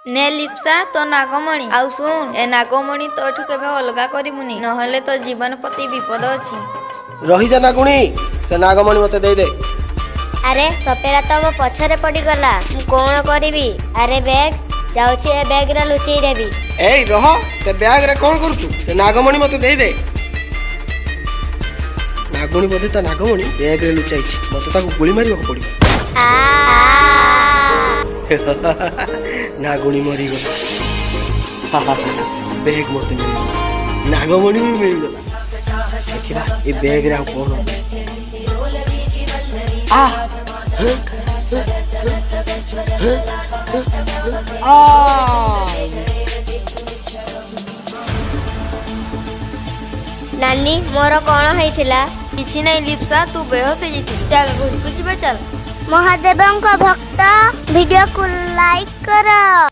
ନେ ଲିପ୍ସା, ତୋ ନାଗମଣି। ଆଉ ଶୁଣ, ଏ ନାଗମଣି ତୋଠୁ କେବେ ଅଲଗା କରିବୁନି, ନହେଲେ ତୋ ଜୀବନ ପ୍ରତି ବିପଦ ଅଛି। ରହିଯା ନାଗୁଣୀ, ସେ ନାଗମଣି ମତେ ଦେଇଦେ। ଆରେ, ସପେରା ତ ମୋ ପଛରେ ପଡ଼ିଗଲା, ମୁଁ କଣ କରିବି? ଆରେ ବ୍ୟାଗ, ଯାଉଛି ଏ ବ୍ୟାଗରେ ଲୁଚେଇ ଦେବି। ଏଇ ରହ, ସେ ବ୍ୟାଗରେ କଣ କରୁଛୁ? ସେ ନାଗମଣି ମତେ ଦେଇଦେ। ନାଗୁଣୀ ବୋଧେ ତା ନାଗମଣି ବ୍ୟାଗରେ ଲୁଚାଇଛି। ମତେ ତାକୁ ଗୁଳି ମାରିବାକୁ ପଡିବ। ଆ। ନାଗୁଣୀ ମରିଗଲା। ବ୍ୟାଗ ମତେ ମିଳିଗଲା, ନାଗମଣି ବି ମିଳିଗଲା। ଦେଖିବା ଏ ବ୍ୟାଗରେ ଆଉ କଣ ଅଛି। ଆ ଆ। ନାନୀ, ମୋର କଣ ହେଇଥିଲା? କିଛି ନାହିଁ ଲିପ୍ସା, ତୁ ବେହୋସ ହେଇଯାଇଥିଲୁ। ଚାଲ, ଘରକୁ ଯିବା ଚାଲ। ମହାଦେବଙ୍କ ଭକ୍ତ, ଭିଡିଓକୁ ଲାଇକ୍ କର।